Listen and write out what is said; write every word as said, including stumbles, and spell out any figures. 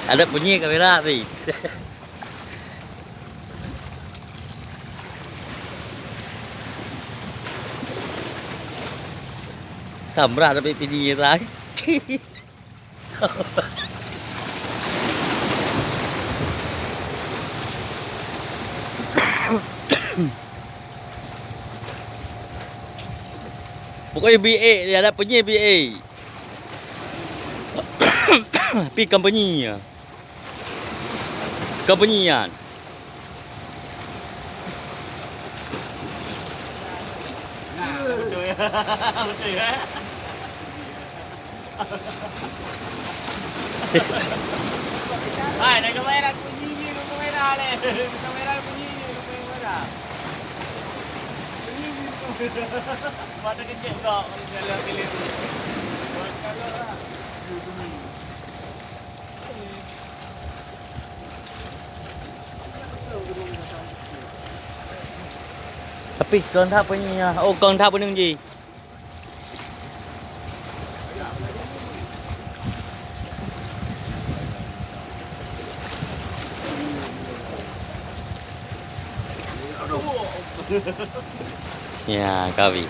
Ada bunyi kamera tadi. Tamrak tapi pini tadi. Pokoknya B A, dia ada bunyi B A. Pi company ya. Company yan. Nah, betul ya. Betul ya. Hai, dah kamera bunyi ni, kamera le. Kamera bunyi ni, kamera. Bunyi ni, kamera. Mata kecil kau, kalau jalan pilih. Kalau lah. Tapi kong that bunyi ya. Oh, kong that bunyi ji. Ya, kawi.